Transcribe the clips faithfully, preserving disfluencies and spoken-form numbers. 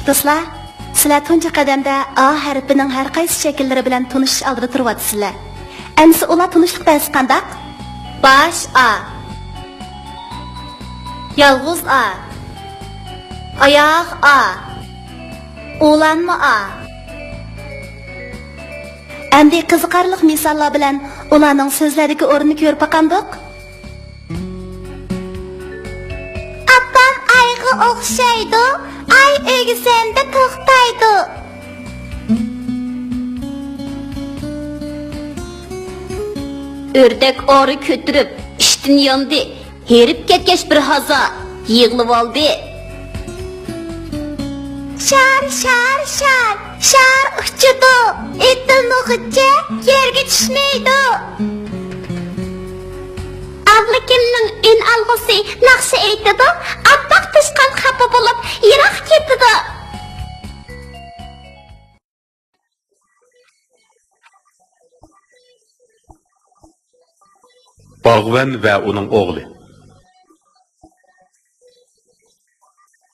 دوستلار، سىلەر تۇنجى قەدەمدە ئا ھەرپىنىڭ ھەر قايسى شەكىللىرى بىلەن تونۇشۇش ئالدىدا تۇرۇۋاتىسىلەر. ئەمىسە ئۇلار تونۇشلۇق بەرسە قانداق؟ باش ئا، يالغۇز ئا، ئاياغ ئا، ئۇلانما ئا. ئەمدى قىزىقارلىق مىساللار بىلەن ئۇلارنىڭ سۆزلەردىكى ئورنىنى كۆرۈپ باقامدۇق؟ ئاپام ئايغا ئوخشايدۇ، ئاي ئۆگزەمدە توختايدۇ. ئۆردەك ئارا كۆتۈرۈپ ئىشتىن ياندى، ھېرىپ كەتكەچ بىر ھازا يىغلىۋالدى. شار، شار، شار، شار ئۇچىدۇ، ئېتىلمىغۇچە يەرگە چۈشمەيدۇ. ئابلىكىمنىڭ ئۈنئالغۇسى ناخشا ئېيتىدۇ، ئاپئاق توشقان خاپا بولۇپ يىراق كېتىدۇ. باغۋەن ۋە ئۇنىڭ ئوغلى.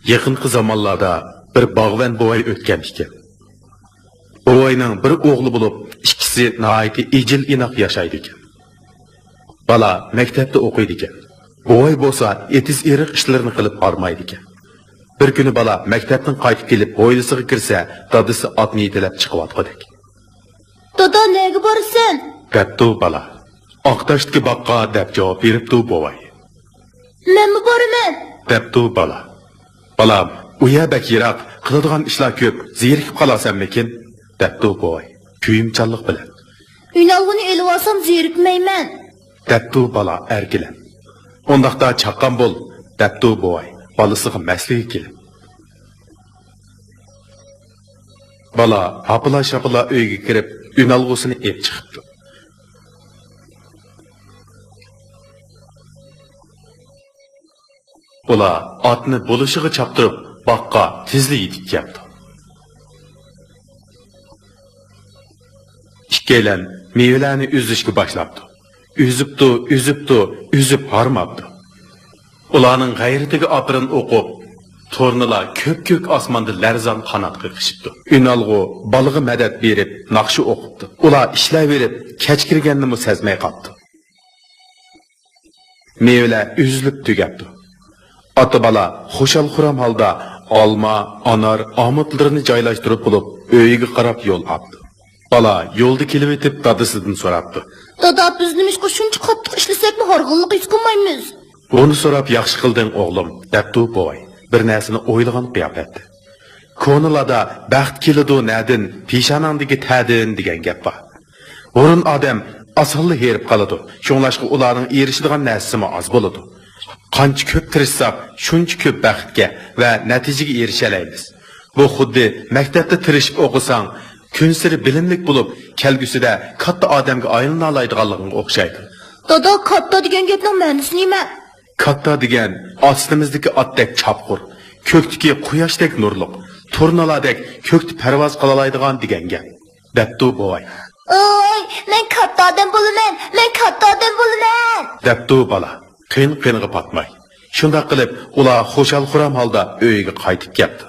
يېقىنقى زامانلاردا بىر باغۋەن بوۋاي ئۆتكەن ئىكەن. بوۋاينىڭ بىر ئوغلى بولۇپ، ئىككىسى ناھايىتى ئىجىل-ئىناق ياشايدىكەن. بالا مەكتەپتە ئوقۇيدىكەن. بوۋاي بولسا ئېتىز-ئېرىق ئىشلىرىنى قىلىپ ھارمايدىكەن. بىر كۈنى بالا مەكتەپتىن قايتىپ كېلىپ، ھويلىسىغا كىرسە، دادىسى ئاتنى يېتىلەپ چىقىۋاتقۇدەك. دادا، نەگە بارىسەن؟ دەپتۇ بالا. ئاقتاشتىكى باغقا، دەپ جاۋاب بېرىپتۇ بوۋاي. مەنمۇ بارىمەن، دەپتۇ بالا. بالام، ئۇ يەر بەك يىراق، قىلىدىغان ئىشلار كۆپ، زېرىكىپ قالارسەنمىكىن؟ دەپتۇ بوۋاي كۆيۈمچانلىق بىلەن. ئۈنئالغۇنى ئېلىۋالسام زېرىكمەيمەن، دەپتۇ بالا ئەركىلەپ. ئۇنداقتا چاققان بول، دەپتۇ بوۋاي بالىسىغا مەسلىگە كېلىپ. بالا ھاپىلا-شاپىلا ئۆيگە كىرىپ، ئۈنئالغۇسىنى ئېلىپ چىقىپتۇ. ئۇلار ئاتنى بولۇشىغا چاپتۇرۇپ، باغقا تېزلا يېتىپ كەپتۇ. ئىككىيلەن مېۋىلەرنى ئۈزۈشكە باشلاپتۇ. ئۈزۈپتۇ، ئۈزۈپتۇ، ئۈزۈپ ھارماپتۇ. ئۇلارنىڭ غەيرىتىگە ئاپىرىن ئوقۇپ، تۇرنىلار كۆپكۆك ئاسماندا لەرزان قانات قېقىشىپتۇ. ئۈنئالغۇ بالىغا مەدەت بېرىپ، ناخشا ئوقۇپتۇ. ئۇلار ئىشلەۋېرىپ، كەچ كىرگەننىمۇ سەزمەي قاپتۇ. مېۋىلەر ئۈزۈلۈپ تۈگەپتۇ. ئاتا-بالا خۇشال-خۇرام ھالدا ئالما، ئانار، ئامۇتلىرىنى جايلاشتۇرۇپ بولۇپ، ئۆيىگە قاراپ يول ئاپتۇ. بالا يولدا كېلىۋېتىپ دادىسىدىن سوراپتۇ. دادا، بىز نېمىشقا شۇنچە قاتتىق ئىشلىسەكمۇ ھارغىنلىق ھېس قىلمايمىز؟ بۇنى سوراپ ياخشى قىلدىڭ ئوغلۇم، دەپتۇ بوۋاي بىر نەرسىنى ئويلىغان قىياپەتتە. كونىلاردا بەخت كېلىدۇ نەدىن، پېشانەڭدىكى تەردىن دېگەن گەپ بار. ھۇرۇن ئادەم ئاسانلا ھېرىپ قالىدۇ، شۇڭلاشقا ئۇلارنىڭ ئېرىشىدىغان نەرسىسىمۇ ئاز بولىدۇ. قانچە كۆپ تىرىشساق، شۇنچە كۆپ بەختكە ۋە نەتىجىگە ئېرىشەلەيمىز. بۇ خۇددى مەكتەپتە تىرىشىپ ئوقۇساڭ، كۈنسېرى بىلىملىك بولۇپ، كەلگۈسىدە كاتتا ئادەمگە ئايلىنالايدىغانلىقىڭغا ئوخشايدۇ. دادا، كاتتا دېگەن گەپنىڭ مەنىسى نېمە؟ كاتتا دېگەن ئاستىمىزدىكى ئاتتەك چاپقۇر، كۆكتىكى قۇياشتەك نۇرلۇق، تۇرنىلاردەك كۆكتە پەرۋاز قىلالايدىغان دېگەن گەپ، دەپتۇ بوۋاي. ئوي، مەن كاتتا ئادەم بولىمەن، مەن كاتتا ئادەم بولىمەن، دەپتۇ بالا قىن-قىنىغا پاتماي. شۇنداق قىلىپ، ئۇلار خۇشال-خۇرام ھالدا ئۆيىگە قايتىپ كەپتۇ.